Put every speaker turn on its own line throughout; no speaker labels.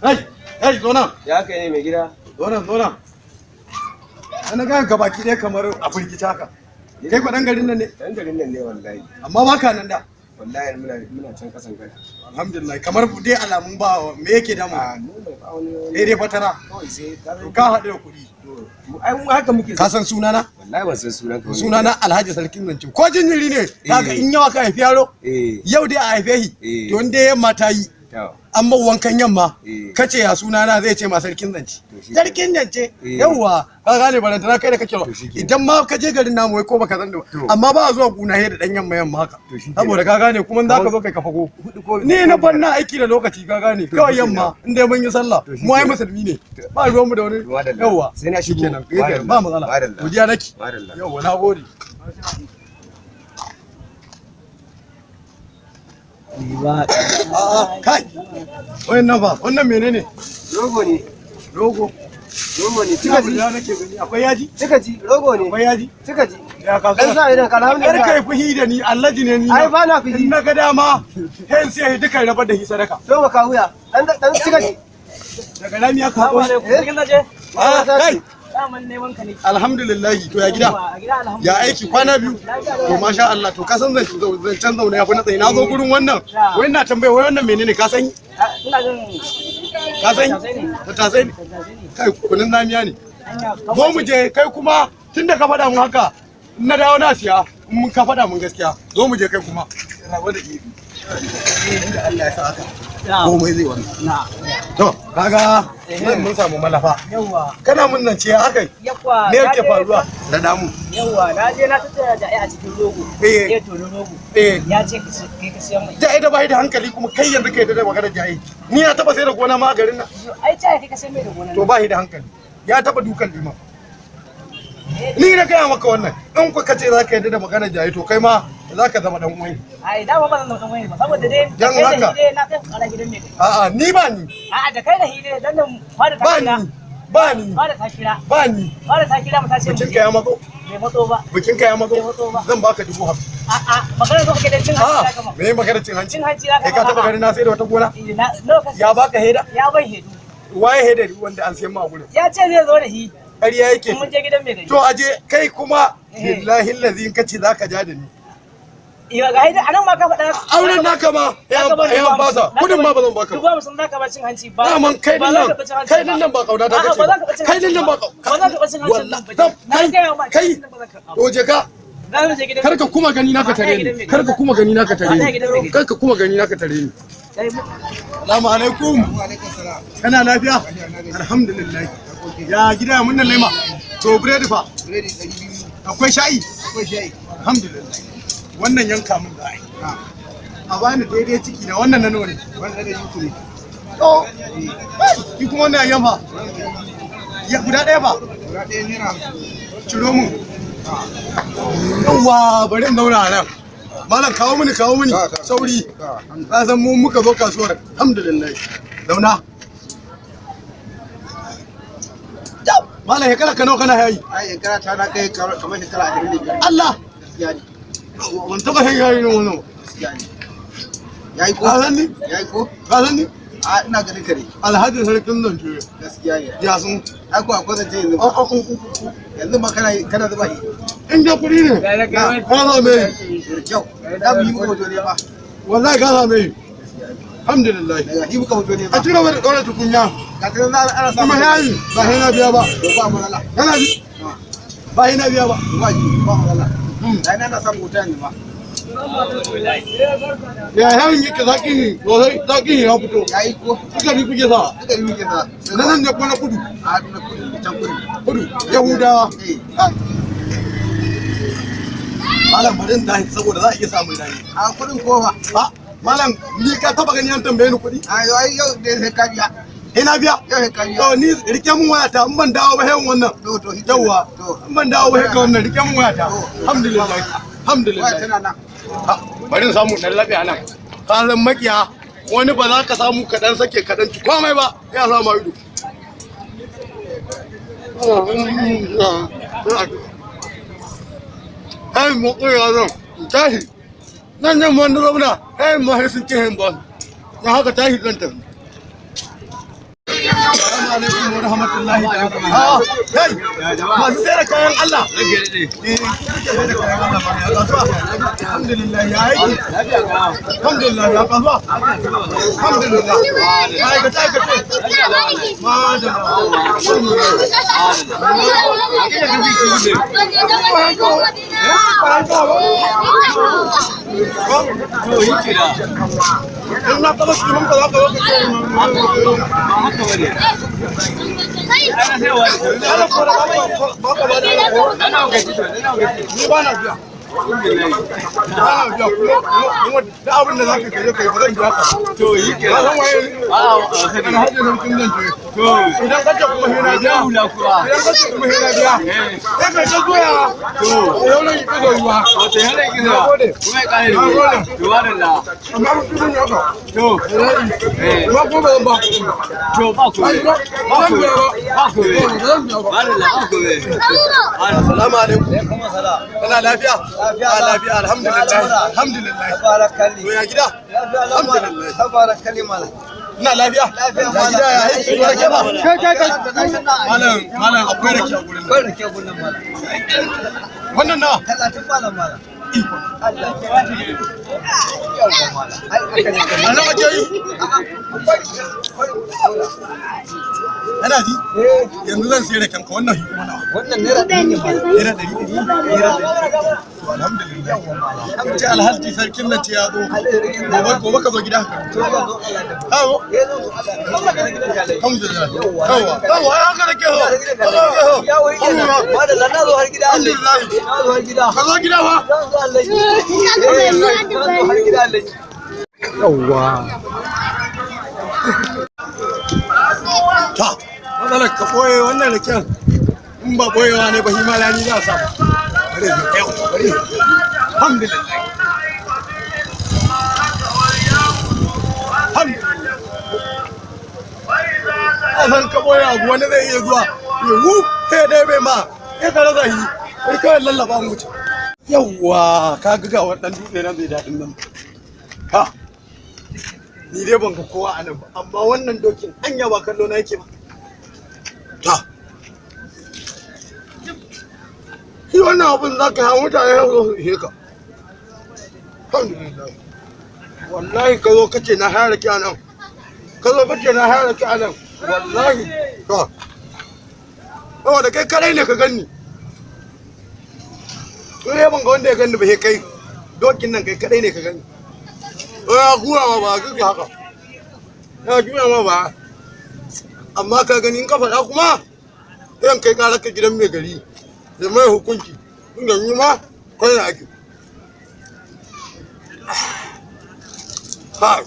Kai, kai, zo nan.
Ya kai ne mai gida?
Zo nan, zo nan. Ana ga gabaki ɗaya kamar a firgice haka. Kai kwa ɗan garin nan ne?
Dan garin nan ne wallahi.
Amma baka nan da.
Wallahi muna can kasan gari.
Alhamdulillah, kamar dai alamun ba me yake damu.
A noma ba wani
Sai dai fatara.
Kawai sai ka
To ka haɗu da kuɗi.
Ai mu haka muke.
Ka san sunana?
Wallahi ban san sunan ka.
Sunana Alhaji Sarkin Zance. Ko jinjiri ne? Kaga in yawa ka haifi yaro?
Eh.
Yau dai a haife shi.
Eh.
To in dai yamma ta yi.
To.
An ma wankan yamma.
Eh.
Kace ya sunana zai ce ma sarkin zance.
To shi
Sarkin zance.
Eh.
Yawwa, ka gane barantana kai da kake
To shi kenan.
idan ma ka je garin namu wai ko baka san da
To.
amma ba a zuwa guna he da dan yamma yamma haka.
To shi kenan.
Saboda ka gane kuma in zaka zo kai ka fago.
Hudu ko
Ni na fanna aiki da lokaci ka gane kawai
shi kenan.
yamma in dai mun yi sallah
To shi
mu ai
kenan.
musulmi ne ba ruwan mu da wani
Madalla.
yawwa
Sai na shigo.
kenan
Madalla.
ba matsala
Madalla.
godiya nake
Madalla.
yawwa na gode. A'a kai, wannan ba wannan menene?
Rogo ne.
Rogo.
Rogo ne.
Ina
Cika ji.
guda nake gani akwai yaji.
Cika ji. Rogo ne.
Akwai yaji.
Cika ji.
Ya kasuwa.
Dan sa idan ka alhamdulillah.
Kar kai fuhi da ni, Alhaji ne ni.
Ai ba na fuhi.
In na ga dama sai sai dukan rabar da hi sadaka.
To ba ka wuya. Dan dan cika ji.
Daga rami aka haƙo shi.
Sarkin zaje?
Ah, kai.
Daman neman ka ne.
Alhamdulillah, to ya gida.
A gida alhamdulillah.
Ya aiki kwana biyu. To masha Allah, to ka san zancen zaune ya fi na tsaye. Na zo gurin wannan. Wai ina tambaya wai wannan menene ka san?
Ina jin
Ka san?
Tattasai ne.
Tattasai ne.
tattasai ne.
Kai kunun zamiya ne.
Anya,
Zo mu je kai kuma tunda ka faɗa mun haka in na dawo na siya in mun ka faɗa mun gaskiya zo mu je kai kuma. Rabu da gefe. Inda Allah ya sa haka. Komai zai wannan.
Na.
To, kaga nan mun samu malafa.
Yawwa.
Kana mun nan ce haka.
Yawwa.
Me yake faruwa? Da damu.
Yawwa, na je na tattara ja'ai a cikin rogo.
Eh.
Ya toni rogo.
Eh.
Ya ce ka kai ka siyan mai.
Jaye da bai da hankali kuma kai yanzu kai da magana jaye. Ni na taba sai da gona ma a garin nan.
Ai ce kai ka siyan mai da gona.
To ba shi da hankali. Ya taba dukan liman. Ni na gaya maka wannan. In ku kace za ka yarda da magana jaye to kai ma za ka zama dan uwan.
Ai dama ba zan zama wani ba saboda dai
Dan
da kai da
haka.
hide na kai kara gidan mai gari.
A'a ni ba ni.
A'a da kai da hide dan nan fada ta
Ba
kira.
ni. Ba ni.
Fada ta kira.
Ba ni.
Fada ta kira mu ta ce mu
Bikin
je.
ka ya matso.
Bai matso ba.
Bikin ka ya matso.
Bai matso ba.
Zan baka 50,000.
A'a magana zo kake da cin hanci za ka
A'a
ma.
me magana cin hanci?
Cin hanci za ka
Kai ka
ma.
taba ganin na sai da wata gona?
Eh, nawa ka
Ya baka heda?
Ya bai hedu.
Waye heda wanda an siyan ma a gurin?
Ya ce zai zo da shi.
Ƙarya yake.
Mun je gidan mai gari.
To aje kai kuma
Eh.
billahi allazi in kace zaka ja da ni.
Iya ga haida anan ma ka faɗa.
Auren naka ma ya
Za ka ban
ya
dubu
basa.
hamsin.
Kudin ma ba zan baka
Dubu
ba.
hamsin za ka ba cin hanci ba.
Daman kai
ba
din
za
nan
ka ba cin hanci
kai din nan ba kauna ta
A'a,
kace
ba za ka ba cin
Kai din nan ba
hanci ba. Ba za ka ba cin hanci
Wallahi
ba.
zan
Na gaya ma,
kai kai
cin hanci ba za ka karɓa ba.
to je ka
Za mu je gidan
kar ka kuma gani naka tare ni. Kar ka kuma gani naka tare ni. Kar ka kuma gani naka tare ni.
Kai mu-
Assalamu alaikum. Kana lafiya? Alhamdulillah. Ya gida mun nan lema. To biredi fa.
Biredi 200.
Akwai shayi?
Akwai shayi.
Alhamdulillah. Wannan yanka mun da ai. A bani daidai ciki na wannan na nawa ne?
Wannan da yuku ne.
To, ki kuma wannan yan fa? Ya guda ɗaya ba?
Guda ɗaya ₦50.
Ciro mun. Yawwa bari in zauna a nan. Malam kawo mini kawo mini sauri. Ka san mu muka zo kasuwar. Alhamdulillah. Zauna. Jab! Malam shekara ka nawa kana yayi?
Ai shekara ta na kai kamar shekara 25.
Allah!
Gaskiya ne.
Ban taɓa shan yayi ne wannan.
Gaskiya ne. Yayi ko?
Ka san ni?
Yayi ko?
Ka san ni?
A ina ganin ka ne.
Alhaji sarkin zance.
Gaskiya ne.
Ya sun.
Ai ko akwai zance yanzu. Yanzu ma kana kana zuba shi.
In da kuɗi ne. Ka same ni.
Da kyau. Da mu yi muka hoto ne ba.
Wallahi ka same ni. Alhamdulillah.
Daga shi muka hoto ne ba.
A ci gaba da ɗora tukunya.
Ga ta nan ana samu.
Kuma yayi ba sai na biya ba.
To ba matsala.
Kana ji? Ba sai na biya ba.
Ba ji ba matsala. Dai na samu hoto yanzu ma.
Ya yayin yake zaki ne, sosai zaki ne ya fito.
Yayi ko?
Suka ni kuke sa.
Duka yi muke sa.
Na nan ne ko na kudu.
A na kudu can kudu.
Kudu Yahudawa.
Eh.
Malam bari in tashi saboda za a iya samun rani.
A kudin kofa.
Ha? Malam ni ka taba gani an tambaye ni kuɗi?
Ai ai yau dai sai ka biya.
Ina biya.
Yau sai ka biya.
To ni rike mun wayata in ban dawo ba sai wannan.
To to shi
Yawwa.
To.
In ban dawo ba sai ka wannan rike mun wayata. Alhamdulillah. Alhamdulillah.
Waya tana nan.
Ha, bari in samu dan labe a nan. Ka san makiya wani ba za ka samu kaɗan sake kaɗan ci komai ba ya samu ido. Ai mu koya zan tashi nan nan wanda zauna ai mu har sun ce hin ba. Na haka tashi zan tafi. Assalamu alaikum wa rahmatullahi ta'ala. Kai, masu sayar da kayan Allah. Eh, kuke sayar da kayan Allah ba ya kasuwa. Alhamdulillah ya aiki. Alhamdulillah ya kasuwa. Alhamdulillah. Ma'aikata aikace. Madalla. In na taɓa cikin ka za ka zo ka ce ana kora ba ka ba da ni ba na biya. Ba na biya kuma da abin da za ka kai kai ba zan biya ka.
To yi ke
Ka san waye ni?
A
Ana hajji sarkin zan ce. Idan kace kuma sai na biya.
hula kuwa.
Idan kace kuma sai na biya. Sai kai ta doya. To yau nan ki zo ruwa.
Wato yana gizo.
Na gode.
Kuma ya kare
Na gode.
To wadalla.
Amma mutum ne haka.
To
Amma kuma ba zan ba kuɗin ba.
to ba ku.
Ai, ba zan biya ba.
Ba ku.
Ba zan biya ba.
Wadalla ba ku.
Assalamu alaikum.
Alaikum assalam.
Kana lafiya?
Lafiya.
Ah, lafiya alhamdulillah. Alhamdulillah.
Tabarakalli.
To ya gida?
Lafiya
Alhamdulillah.
Tabarakalli malam.
Ina lafiya?
Lafiya,
Ya
malam.
gida ya aiki ya rake ba?
Kai kai kai.
Malam malam akwai rake a gurin nan.
Kai rake gurin malam.
Wannan na?
30 malam malam. Allah. Yawwa malam. Ai haka ne.
A nawa ake yi?
A'a.
Ana ji?
Eh,
Yanzu zan siya raken ka wannan shi kuma nawa?
wannan ₦100 ne malam.
₦100 ɗari? ₦100. To alhamdulillah. Ka ce alhaji sarkin nan ce ya zo. Gobe gobe ka zo gida ka.
To zan zo Allah da.
Kawo.
Eh zan zo Allah.
Alhamdulillah. Yawa. Yawa ai haka nake so. Haka nake so.
Yawo yake nan. Madalla na zo har gida Allah.
Alhamdulillah.
Na zo har gida.
Ka zo gida fa.
Zan zo Allah. Eh, zan zo har gida Allah.
Ta, matsalar ka ɓoye wannan raken in ba ɓoyewa ne ba hima rani za a samu. Bari zai yau, bari. Alhamdulillah. Alhamdulillah. A san ka ɓoye abu wani zai iya zuwa ya wuf sai dai bai ma ya ka rasa shi sai kawai lallaba mu wuce. Yawwa ka ga ga wani ɗan dutse nan zai daɗin nan. Ha. Ni dai ban ga kowa a nan ba amma wannan dokin anya ba kallo na yake ba. Ta. Shi wannan abin za ka hau mutane ya zo su ishe ka. Alhamdulillah. Wallahi ka zo kace na haya rake a nan. Ka zo kace na haya rake a nan. Wallahi. To. Saboda kai kadai ne ka ganni. Ni dai ban ga wanda ya ganni ba sai kai. Dokin nan kai kadai ne ka ganni. Ya gura ma ba kake haka. Ya gura ma ba. Amma ka gani in ka faɗa kuma irin kai ƙarar ka gidan mai gari da mai hukunci inda ni ma kai na ake. Hai.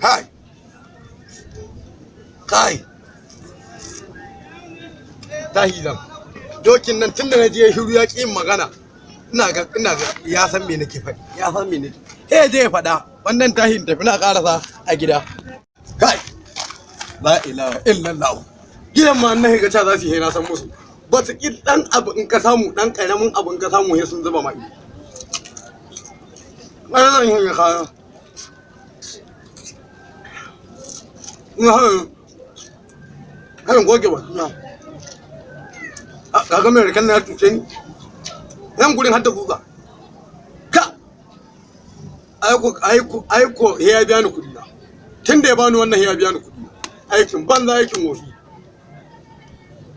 Hai. Kai. Tahi zan. Dokin nan tun da na je ya shiru ya ƙi yin magana. Ina ga ya san me nake faɗi. Ya san me nake. Eh je ya faɗa. Wannan tahin tafi na ƙarasa a gida. Kai. La ilaha illallah. Gidan ma na higa ca za su yi na san musu. Ba su ƙi ɗan abu in ka samu ɗan ƙaramin abu in ka samu sai sun zuba ma ido. Ai zan yi kaya. Ina harin harin goge ba na. Ka ga mai rikan na ya cuce ni. Nan gurin har da guga. Ka aiko aiko aiko ya biya ni kuɗi na. Tun da ya bani wannan ya biya ni kuɗi. Aikin banza aikin wofi.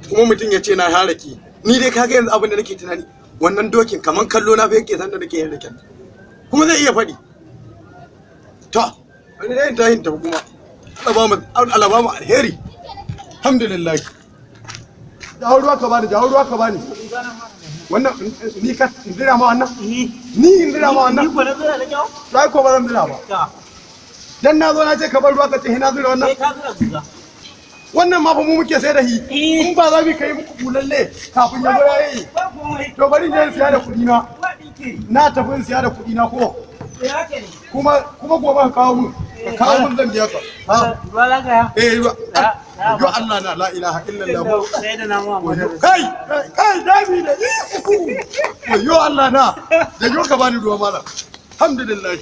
Kuma mutum ya ce na haraki. Ni dai kaga yanzu abin da nake tunani wannan dokin kaman kallo na fa yake san da nake yin raken. Kuma zai iya faɗi. To, wani dai ta yin tafi kuma. Allah ba mu alheri. Alhamdulillah. Jawo ruwa ka bani, jawo ruwa ka bani. Wannan ni ka in dira ma wannan? Ni in dira ma wannan?
Ni ko na zura da kyau?
Sai ko ba zan dira ba.
Ta.
Dan na zo na ce ka bar ruwa ka ce na zura wannan.
Sai ka zura guga.
Wannan ma fa mu muke sai da shi. In ba za mu kai muku bulalle kafin ya zo ya yi.
Ba komai.
To bari in je in siya da kuɗi na.
Ba ɗinki.
Na tafi in siya da kuɗi na ko.
Eh haka ne.
Kuma kuma gobe ka kawo mun. Ka kawo mun zan biya ka. Ha?
Ruwa za ka ya?
Eh ruwa.
Ya, ya.
Yo Allah na la ilaha illallah.
Sai da namu amma.
Kai kai dami da ihu. Yo Allah na. Da yo ka bani ruwa malam. Alhamdulillah.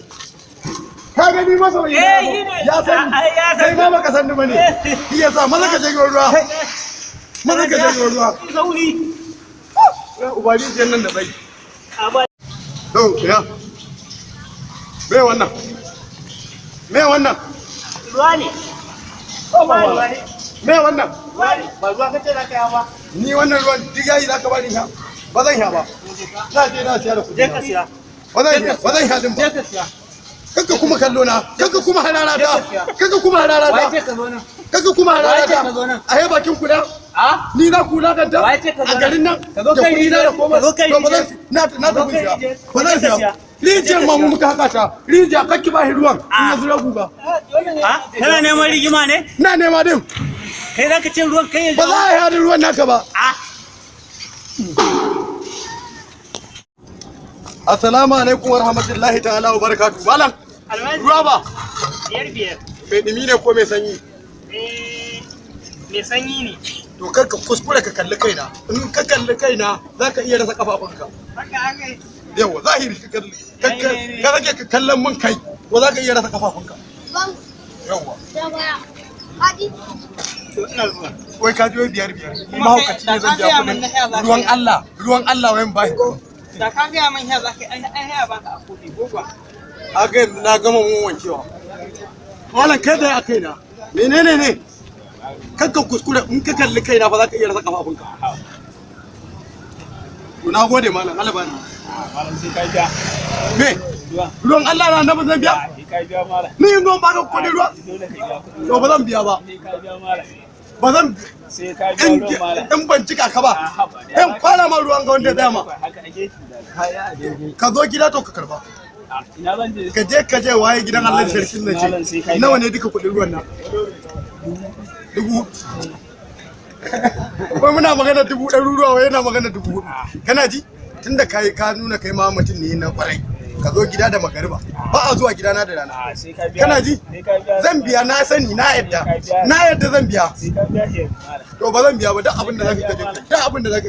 Ka gani masoyi na
Eh, shi ne.
ya sani.
Ai, ya sani.
Kai ma baka sani bane. Shi yasa maza ka je ruwa. Maza ka je ruwa.
Sauri.
Uba rijiyar nan da bai.
A ba
To, ya. Me wannan? Me wannan?
ruwa ne. Ruwa ne.
Me wannan?
Ruwa ne. Ba ruwa kace za ka yi ba.
Ni wannan ruwan digayi za ka bani sha. Ba zan sha ba. Na je na siya da kuɗi.
Je ka siya.
Ba zan sha din
Je
ba.
ka siya.
Kanka kuma kallo na, kanka kuma harara ta, kanka kuma harara
Waye
ta,
ce ka zo nan?
kanka kuma harara
Waye ce
ta.
ka zo nan?
A he bakin ku da?
A?
Ni za ku wulakanta?
Waye ce ka zo
A garin nan?
Ka zo
Da
kai
kuɗi na da
rijiyar.
komai.
Ka zo kai
To ba zan
rijiyar.
na
Ka zo
tafi
kai
siya.
rijiyar.
Ba zan
Ka
siya.
siya.
Rijiyar ma mu muka haka ta. Rijiya kakki ba shi ruwan. In ya zura guga.
Ha? Kana neman rigima ne?
Na nema din.
Kai za ka ce ruwan kai ya
Ba za a yi hadin ruwan naka ba.
A?
Assalamu alaikum wa rahmatullahi ta'ala wa barakatuh. Malam, ruwa ba
5-5.
mai dumi ne ko mai sanyi?
Eh, mai sanyi ne.
To kar ka kuskure ka kalli kaina. In ka kalli kaina za ka iya rasa kafafunka.
Haka aka yi.
Yawa zahiri ka kalli. Ka rage ka kallon mun kai ko za ka iya rasa kafafunka. Yawa.
To ina zuwa.
Wai ka ji wai 5-5. Ni mahaukaci ne zan biya kuɗin. Ruwan Allah, ruwan Allah wayan bashi.
Da ka gaya min ya za ka yi, an haya baka a kofi ko kuwa?
Haka yanzu na gama mun wankewa. Malam kai da a kaina. Menene ne? Kakka kuskure in ka kalli kaina fa za ka iya rasa kafafunka. To na gode malam Allah bani.
Malam sai ka biya.
Me?
Ruwa.
Ruwan Allah na annabi zan biya?
Sai ka biya malam.
Ni in zo baka kuɗin ruwa?
Dole ka biya kuɗi.
To ba zan biya ba.
Sai ka biya malam.
Ba zan
Sai ka biya
in
ruwan malam.
in ban cika ka ba. In kwana ma ruwan ga wanda ya tsaya ma.
Haka ake. Kaya a daidai.
Ka zo gida to ka karba.
Ina zan je.
Ka je waye gidan Allah sarkin nan
Malam sai ka
ce.
biya.
Nawa ne duka kuɗin ruwan nan? 4,000. Wai muna magana dubu ɗaruruwa wai yana magana 4,000. Kana ji? Tunda kai ka nuna kai ma mutum ne na kwarai. Ka zo gida da magariba. Ba a zuwa gidana da rana.
A sai ka biya.
Kana ji?
Sai ka biya.
Zan biya na sani na yadda. Na yadda zan biya.
Sai ka biya shi malam.
To ba zan biya ba duk abin da zaka kaje. Duk abin da zaka